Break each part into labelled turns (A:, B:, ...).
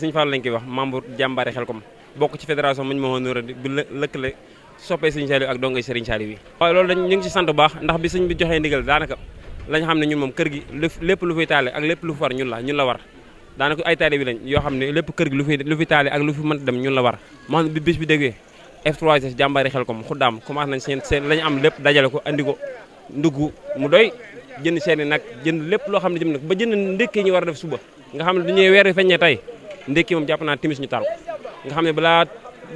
A: Sëñ Fall lañ koy wax membre jàmbaari Xelcom bokk ci fédération mañ moo noora bi lëkkale soppee Sëñ Saliou ak dongay Serigne Saliou yi waaye loolu dañ ñu ngi ci sant bu baax ndax bi sëñ bi joxee ndigal daanaka lañ xam ne ñun moom kër gi lépp lu fiy taale ak lépp lu fi war ñun la war daanaka ay taale bi lañ yoo xam ne lépp kër gi lu fi taale ak lu fi mënta dem ñun la war moo xam ne bi bis bi déggee F3S jàmbaari Xelcom xuddaam commencé nañ seen lañu am lépp dajale ko andi ko ndugg mu doy jënd seeni nag jënd lépp loo xam ne jëm nag ba jënd ndékki ñu war a def suba nga xam ne du ñuy weer feññee tey ndékki moom jàpp naa timis ñu taal ko nga xam ne balaa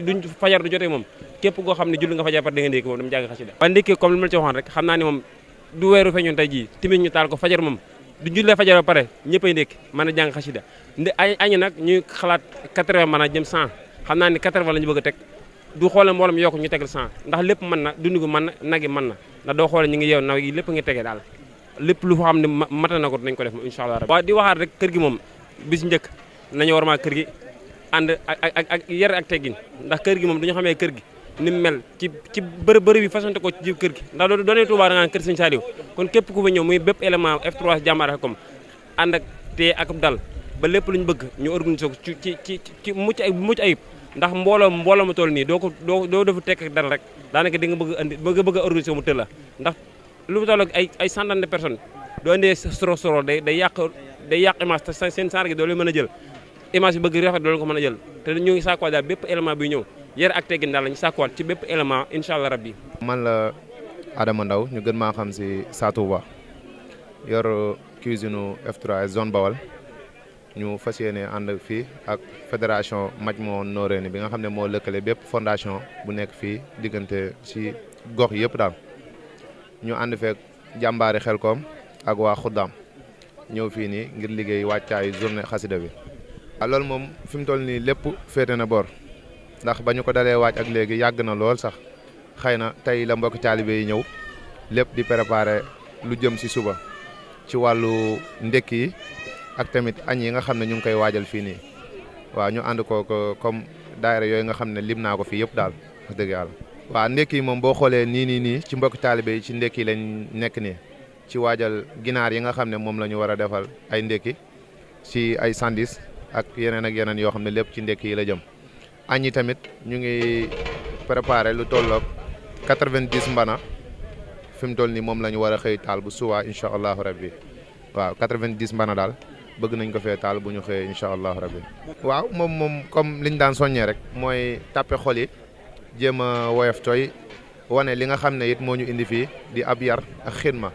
A: duñ fajar du jotee moom képp koo xam ne julli nga fajar par da nga ndékki moom dama jàng xasida waaye ndékki comme li ma la ci waxoon rek xam naa ne moom du weeru feññoon tey jii timis ñu taal ko fajar moom du jullee fajar ba pare ñëppay ndékki mën a jàng xasida añi nag ñuy xalaat 80 mën a jëm 100 xam naa ne 80 la ñu bëgg a teg du xoole mboolem yokk ñu tegal 100 ndax lépp mën na dund gu mën na nag yi mën na ndax doo xoole ñu ngi yeew nag yi lépp ngi tegee daal lépp lu fa xam ne mata na ko dinañ ko def incha allah waaw di waxaat rek kër gi moom bis njëkk nañu war maa kër gi ànd ak yar ak teggin ndax kër gi moom dañu xamee kër gi ni mu mel ci bërëb bi façonte ko ci kër gi ndax doonee Touba da ngaa kër Sëñ Saliou kon képp ku fa ñëw muy bépp élément F3 jàmbaari Xelcom ànd ak tee ak dal ba lépp lu ñu bëgg ñu organiser ko ci mucc ayib ndax mbooloo mu toll nii doo defu tekk dara rek daanaka di nga bëgg a organiser mu tël la ndax lu mu toll ak ay centaine de personnes doo indee soro day yàq image te seen saar gi doo leen mën a jël image bi bëgg rafet doo leen ko mën a jël te ñu ngi sàkkuwaat daal bépp élément bi ñëw yar ak teggin daal lañu sàkkuwaat ci bépp élément incha allah rabbi
B: man la Adama Ndaw ñu gën maa xam si Satouba yor cuisine F3S zone Bawal ñu fas yéene ànd fii ak fédération Majmahun Nurayni bi nga xam ne moo lëkkale bépp fondation bu nekk fii diggante si gox yëpp daal ñu ànd feek jàmbaari Xelcom ak waa Xuddaam ñëw fii nii ngir liggéey wàccaayu journée xasida bi loolu moom fi mu toll nii lépp féete na bor ndax ba ñu ko dalee waaj ak léegi yàgg na lool sax xëy na tey la mbokki taalibe yi ñëw lépp di préparer lu jëm si suba ci wàllu ndekki yi ak tamit añ yi nga xam ne ñu ngi koy waajal fii nii waaw ñu ànd ko comme daayira yooyu nga xam ne lim naa ko fii yëpp daal wax dëgg yàlla. waaw ndekki yi moom boo xoolee nii ci mbokki taalibe yi ci ndekki lañ nekk nii ci waajal ginaar yi nga xam ne moom la ñu war a defal ay ndekki ci ay sandis ak yeneen yoo xam ne lépp ci ndekki yi la jëm. añ yi tamit ñu ngi préparé lu tolloog 90 mbana fi mu toll nii moom la ñu war a xëy taal bu suwaa incha allahu rabbi waaw 90 mbana daal bëgg nañ ko fee taal bu ñu xëyee incha allahu rabbi. waaw moom comme liñ daan soññee rek mooy tàppe xol yi jéem a woyof tooy wane li nga xam ne it moo ñu indi fii di ab yar ak xidma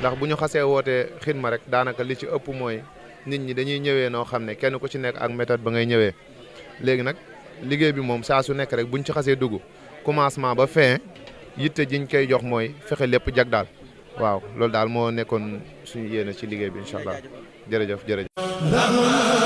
B: ndax bu ñu xasee wootee xidma rek daanaka li ci ëpp mooy nit ñi dañuy ñëwee noo xam ne kenn ku ci nekk ak méthode ba ngay ñëwee léegi nag liggéey bi moom saa su nekk rek buñ ci xasee dugg commencement ba fin yitte jiñ koy jox mooy fexe lépp jag daal waaw loolu daal moo nekkoon suñu yéene ci liggéey bi incha allah jërëjëf.